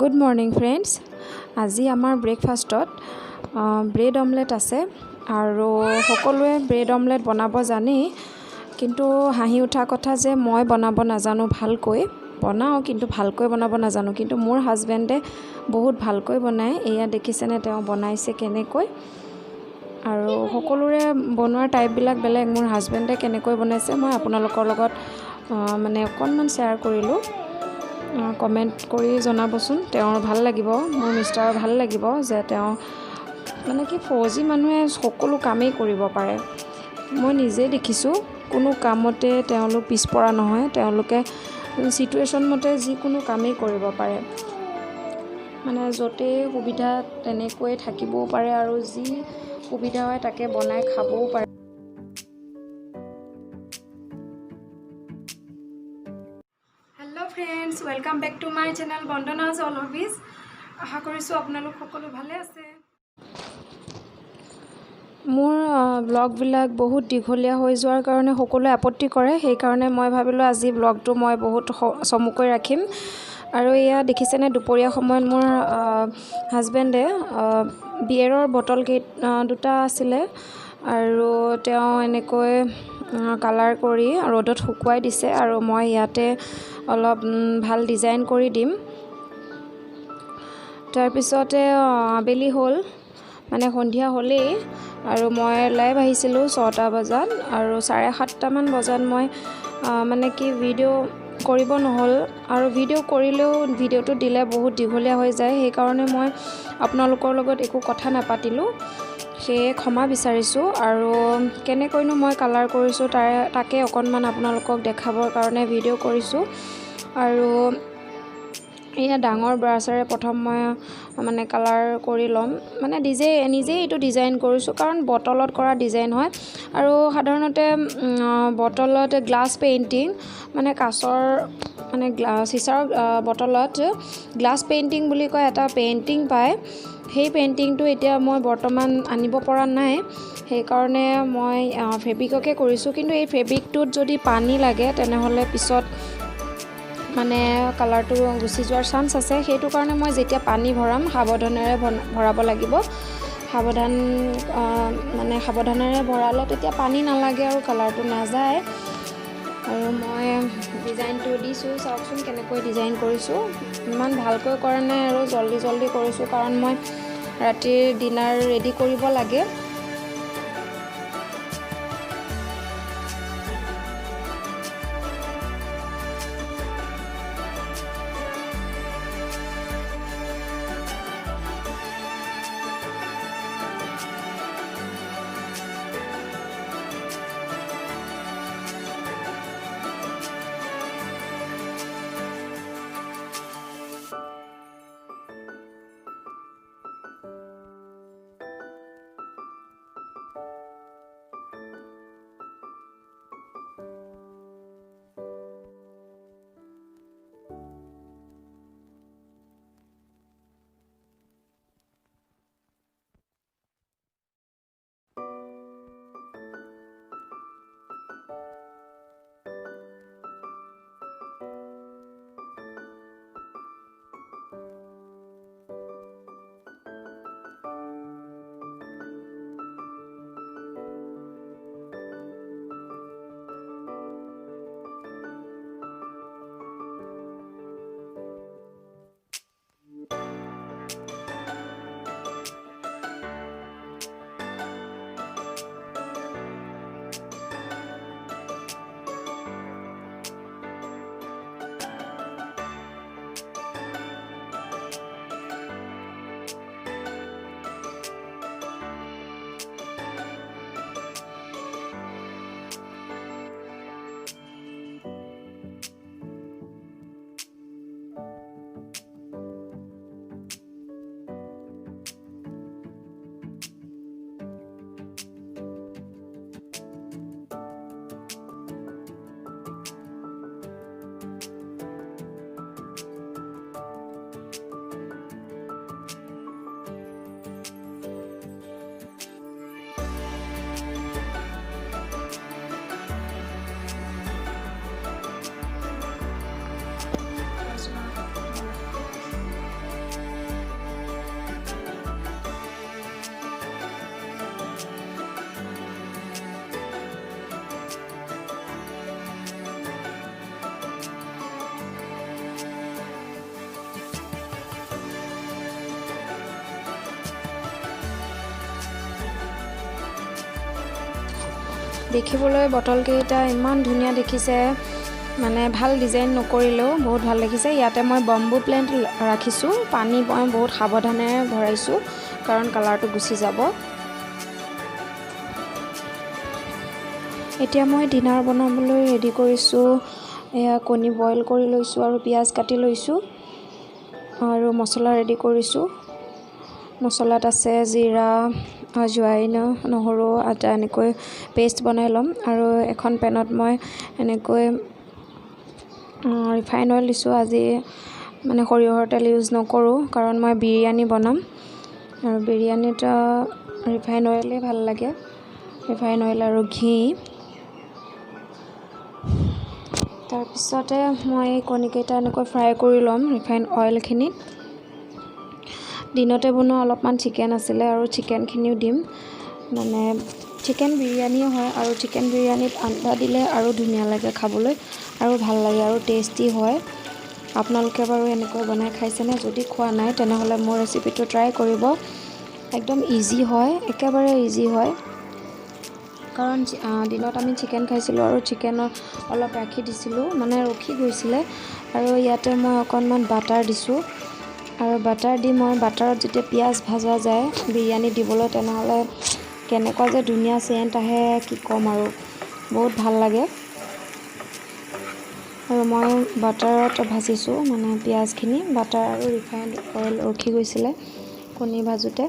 Good morning friends, আজি আমাৰ ব্ৰেকফাষ্টত ব্ৰেড অমলেট আছে। আৰু সকলোৱে ব্ৰেড অমলেট বনাব জানেই, কিন্তু হাঁহি উঠা কথা যে মই বনাব নাজানো। ভালকৈ বনাওঁ কিন্তু ভালকৈ বনাব নাজানো, কিন্তু মোৰ হাজবেণ্ডে বহুত ভালকৈ বনায়। এয়া দেখিছেনে তেওঁ বনাইছে কেনেকৈ। আৰু সকলোৰে বনোৱাৰ টাইপবিলাক বেলেগ। মোৰ হাজবেণ্ডে কেনেকৈ বনাইছে মই আপোনালোকৰ লগত মানে অকণমান শ্বেয়াৰ কৰিলোঁ। কমেণ্ট কৰি জনাবচোন, তেওঁৰ ভাল লাগিব, মোৰ মিষ্টাৰৰ ভাল লাগিব যে তেওঁ মানে কি ফৌজী মানুহে সকলো কামেই কৰিব পাৰে। মই নিজেই দেখিছোঁ কোনো কামতে তেওঁলোক পিছপৰা নহয়, তেওঁলোকে চিটুৱেশ্যন মতে যিকোনো কামেই কৰিব পাৰে। মানে য'তেই সুবিধা তেনেকৈ থাকিবও পাৰে আৰু যি সুবিধা হয় তাকে বনাই খাবও পাৰে। Hello friends, welcome back to my channel Bandana's all hobbies. আশা কৰিছোঁ আপোনালোক সকলো ভালে আছে। মোৰ ব্লগবিলাক বহুত দীঘলীয়া হৈ যোৱাৰ কাৰণে সকলোৱে আপত্তি কৰে, সেইকাৰণে মই ভাবিলোঁ আজি ব্লগটো মই বহুত চমুকৈ ৰাখিম। আৰু এয়া দেখিছেনে দুপৰীয়া সময়ত মোৰ হাজবেণ্ডে বিয়েৰৰ বটল দুটা আছিলে আৰু তেওঁ এনেকৈ কালাৰ কৰি ৰ'দত শুকুৱাই দিছে আৰু মই ইয়াতে অলপ ভাল ডিজাইন কৰি দিম। তাৰপিছতে আবেলি হ'ল, মানে সন্ধিয়া হ'লেই, আৰু মই লাইভ আহিছিলোঁ 6টা বজাত আৰু 7:30মান বজাত মই মানে কি ভিডিঅ' কৰিব নহ'ল। আৰু ভিডিঅ' কৰিলেও ভিডিঅ'টো দিলে বহুত দীঘলীয়া হৈ যায়, সেইকাৰণে মই আপোনালোকৰ লগত একো কথা নাপাতিলোঁ, সেয়ে ক্ষমা বিচাৰিছোঁ। আৰু কেনেকৈনো মই কালাৰ কৰিছোঁ তাকে অকণমান আপোনালোকক দেখাবৰ কাৰণে ভিডিঅ' কৰিছোঁ। আৰু এয়া ডাঙৰ ব্ৰাছেৰে প্ৰথম মই মানে কালাৰ কৰি ল'ম, মানে নিজেই এইটো ডিজাইন কৰিছোঁ, কাৰণ বটলত কৰা ডিজাইন হয়। আৰু সাধাৰণতে বটলত গ্লাছ পেইণ্টিং, মানে কাঁচৰ মানে চিচাৰ বটলত গ্লাছ পেইণ্টিং বুলি কয় এটা পেইণ্টিং পায়। সেই পেইণ্টিংটো এতিয়া মই বৰ্তমান আনিব পৰা নাই, সেইকাৰণে মই ফেব্ৰিককে কৰিছোঁ। কিন্তু এই ফেব্ৰিকটোত যদি পানী লাগে তেনেহ'লে পিছত মানে কালাৰটো গুচি যোৱাৰ চান্স আছে। সেইটো কাৰণে মই যেতিয়া পানী ভৰাম সাৱধানেৰে ভৰাব লাগিব। মানে সাৱধানেৰে ভৰালে তেতিয়া পানী নালাগে আৰু কালাৰটো নাযায়। আৰু মই ডিজাইনটো দিছোঁ, চাওকচোন কেনেকৈ ডিজাইন কৰিছোঁ। ইমান ভালকৈ কৰা নাই আৰু জল্দি জল্দি কৰিছোঁ, কাৰণ মই ৰাতিৰ ডিনাৰ ৰেডি কৰিব লাগে। দেখিবলৈ বটলকেইটা ইমান ধুনীয়া দেখিছে, মানে ভাল ডিজাইন নকৰিলেও বহুত ভাল দেখিছে। ইয়াতে মই বম্বু প্লেণ্ট ৰাখিছোঁ। পানী মই বহুত সাৱধানে ভৰাইছোঁ, কাৰণ কালাৰটো গুচি যাব। এতিয়া মই ডিনাৰ বনাবলৈ ৰেডি কৰিছোঁ। এয়া কণী বইল কৰি লৈছোঁ আৰু পিঁয়াজ কাটি লৈছোঁ আৰু মছলা ৰেডি কৰিছোঁ। মছলাত আছে জিৰা, আজৱাইন, নহৰু, আদা, এনেকৈ পেষ্ট বনাই ল'ম। আৰু এখন পেনত মই এনেকৈ ৰিফাইন অইল দিছোঁ। আজি মানে সৰিয়হৰ তেল ইউজ নকৰোঁ, কাৰণ মই বিৰিয়ানী বনাম আৰু বিৰিয়ানীত ৰিফাইন অইলেই ভাল লাগে, ৰিফাইন অইল আৰু ঘি। তাৰপিছতে মই কণীকেইটা এনেকৈ ফ্ৰাই কৰি ল'ম ৰিফাইন অইলখিনিত। দিনতে বনোৱা অলপমান চিকেন আছিলে আৰু চিকেনখিনিও দিম। মানে চিকেন বিৰিয়ানীও হয় আৰু চিকেন বিৰিয়ানীত আণ্ডা দিলে আৰু ধুনীয়া লাগে খাবলৈ আৰু ভাল লাগে আৰু টেষ্টি হয়। আপোনালোকে বাৰু এনেকৈ বনাই খাইছেনে? যদি খোৱা নাই তেনেহ'লে মোৰ ৰেচিপিটো ট্ৰাই কৰিব। একদম ইজি হয়, একেবাৰে ইজি হয়। কাৰণ দিনত আমি চিকেন খাইছিলোঁ আৰু চিকেনৰ অলপ ৰাখি দিছিলোঁ, মানে ৰখি গৈছিলে। আৰু ইয়াতে মই অকণমান বাটাৰ দিছোঁ আৰু বাটাৰ দি মই বাটাৰত যেতিয়া পিঁয়াজ ভাজা যায় বিৰিয়ানী দিবলৈ, তেনেহ'লে কেনেকুৱা যে ধুনীয়া চেণ্ট আহে কি ক'ম আৰু, বহুত ভাল লাগে। আৰু মই বাটাৰত ভাজিছোঁ মানে পিঁয়াজখিনি, বাটাৰ আৰু ৰিফাইণ্ড অইল ৰখি গৈছিলে কণী ভাজোঁতে।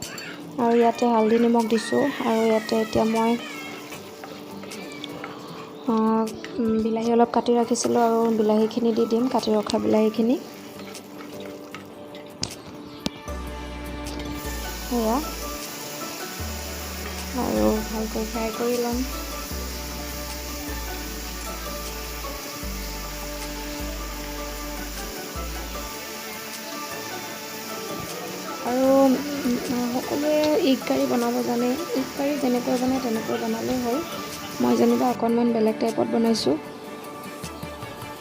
আৰু ইয়াতে হালধি নিমখ দিছোঁ। আৰু ইয়াতে এতিয়া মই বিলাহী অলপ কাটি ৰাখিছিলোঁ আৰু বিলাহীখিনি দি দিম, কাটি ৰখা বিলাহীখিনি। সেয়া আৰু ভালকৈ ফ্ৰাই কৰি ল'ম। আৰু সকলোৱে এগ কাৰী বনাব জানে। এগ কাৰী যেনেকৈ বনায় তেনেকৈ বনালেই হ'ল। মই যেনিবা অকণমান বেলেগ টাইপত বনাইছোঁ।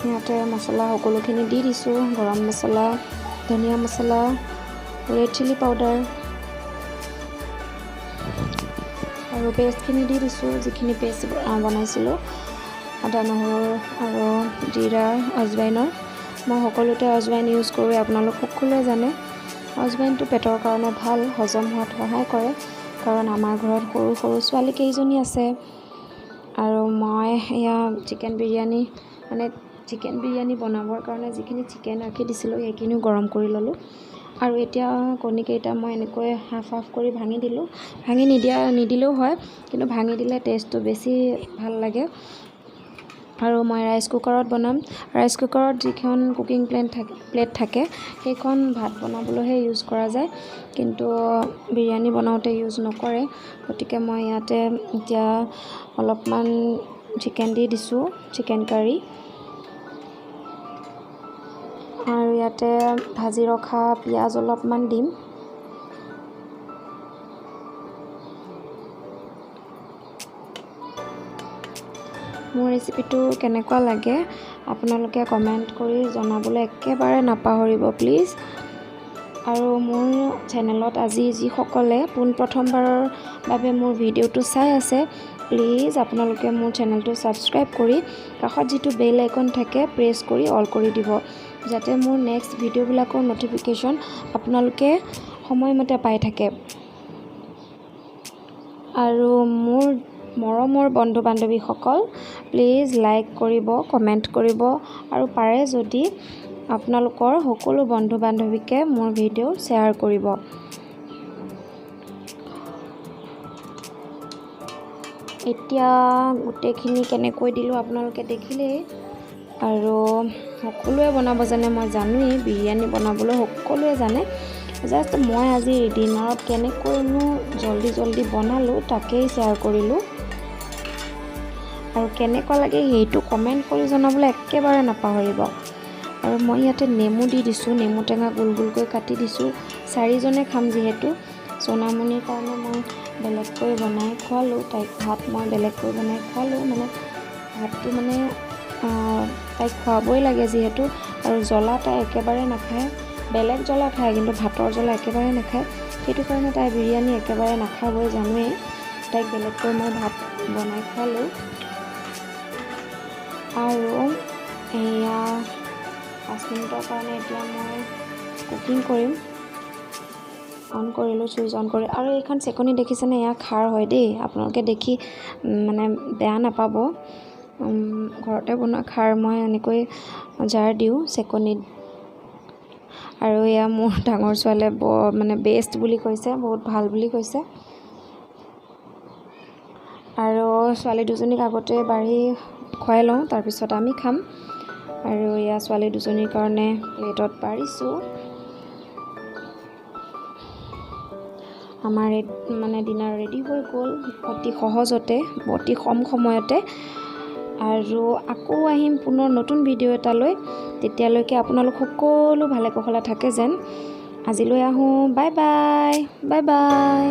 ইয়াতে মছলা সকলোখিনি দি দিছোঁ, গৰম মছলা, ধনিয়া মছলা, ৰেড চিলি পাউডাৰ আৰু পেষ্টখিনি দি দিছোঁ, যিখিনি পেষ্ট বনাইছিলোঁ, আদা নহৰু আৰু জিৰা আজৱাইনৰ। মই সকলোতে আজৱাইন ইউজ কৰোঁ, আপোনালোক সকলোৱে জানে। আজৱাইনটো পেটৰ কাৰণে ভাল, হজম হোৱাত সহায় কৰে। কাৰণ আমাৰ ঘৰত সৰু সৰু ছোৱালী কেইজনী আছে। আৰু মই এয়া চিকেন বিৰিয়ানী, মানে চিকেন বিৰিয়ানী বনাবৰ কাৰণে যিখিনি চিকেন ৰাখি দিছিলোঁ সেইখিনিও গৰম কৰি ল'লোঁ। আৰু এতিয়া কণীকেইটা মই এনেকৈ হাফ হাফ কৰি ভাঙি দিলোঁ। ভাঙি নিদিলেও হয়, কিন্তু ভাঙি দিলে টেষ্টটো বেছি ভাল লাগে। আৰু মই ৰাইচ কুকাৰত বনাম। ৰাইচ কুকাৰত যিখন কুকিং প্লেট থাকে সেইখন ভাত বনাবলৈহে ইউজ কৰা যায়, কিন্তু বিৰিয়ানী বনাওঁতে ইউজ নকৰে। গতিকে মই ইয়াতে এতিয়া অলপমান চিকেন দি দিছোঁ, চিকেন কাৰী। আৰু ইয়াতে ভাজি ৰখা পিঁয়াজ অলপমান দিম। মোৰ ৰেচিপিটো কেনেকুৱা লাগে আপোনালোকে কমেণ্ট কৰি জনাবলৈ একেবাৰে নাপাহৰিব প্লিজ। আৰু মোৰ চেনেলত আজি যিসকলে পোনপ্ৰথমবাৰৰ বাবে মোৰ ভিডিঅ'টো চাই আছে, প্লিজ আপোনালোকে মোৰ চেনেলটো ছাবস্ক্ৰাইব কৰি কাষত যিটো বেল আইকন থাকে প্ৰেছ কৰি অল কৰি দিব, যাতে মোৰ নেক্সট ভিডিঅ'বিলাকৰ ন'টিফিকেশ্যন আপোনালোকে সময়মতে পাই থাকে। আৰু মোৰ মৰমৰ বন্ধু বান্ধৱীসকল, প্লিজ লাইক কৰিব, কমেণ্ট কৰিব আৰু পাৰে যদি আপোনালোকৰ সকলো বন্ধু বান্ধৱীকে মোৰ ভিডিঅ' শ্বেয়াৰ কৰিব। এতিয়া গোটেইখিনি কেনেকৈ দিলোঁ আপোনালোকে দেখিলেই। আৰু সকলোৱে বনাব জানে, মই জানোৱেই বিৰিয়ানী বনাবলৈ সকলোৱে জানে। জাষ্ট মই আজি ডিনাৰত কেনেকৈনো জল্দি জল্দি বনালোঁ তাকেই শ্বেয়াৰ কৰিলোঁ। আৰু কেনেকুৱা লাগে সেইটো কমেণ্ট কৰি জনাবলৈ একেবাৰে নাপাহৰিব। আৰু মই ইয়াতে নেমু দি দিছোঁ, নেমু টেঙা গোল গোলকৈ কাটি দিছোঁ। চাৰিজনে খাম যিহেতু, সোণামণিৰ কাৰণে মই বেলেগকৈ বনাই খোৱালোঁ তাইক। ভাত মই বেলেগকৈ বনাই খোৱালোঁ, মানে ভাতটো মানে তাইক খুৱাবই লাগে যিহেতু। আৰু জ্বলা তাই একেবাৰে নাখায়, বেলেগ জ্বলা খায় কিন্তু ভাতৰ জ্বলা একেবাৰে নাখায়। সেইটো কাৰণে তাই বিৰিয়ানী একেবাৰে নাখাবই, জানোৱেই। তাইক বেলেগকৈ মই ভাত বনাই খোৱালোঁ। আৰু এয়া 5 মিনিটৰ কাৰণে এতিয়া মই কুকিং কৰিম। অন কৰিলোঁ, চুইচ অন কৰি। আৰু এইখন চেকনি দেখিছেনে, এয়া খাৰ হয় দেই, আপোনালোকে দেখি মানে বেয়া নাপাব। ঘৰতে বনোৱা খাৰ মই এনেকৈ জাৰ দিওঁ চেকনিত। আৰু এয়া মোৰ ডাঙৰ ছোৱালীয়ে বৰ মানে বেষ্ট বুলি কৈছে, বহুত ভাল বুলি কৈছে। আৰু ছোৱালী দুজনীক আগতে বাঢ়ি খুৱাই লওঁ, তাৰপিছত আমি খাম। আৰু এয়া ছোৱালী দুজনীৰ কাৰণে প্লেটত বাঢ়িছোঁ। আমাৰ মানে ডিনাৰ ৰেডি হৈ গ'ল অতি সহজতে, অতি কম সময়তে। আৰু আকৌ আহিম পুনৰ নতুন ভিডিঅ' এটালৈ। তেতিয়ালৈকে আপোনালোক সকলো ভালে কুশলে থাকে যেন। আজিলৈ আহোঁ, বাই বাই, বাই বাই।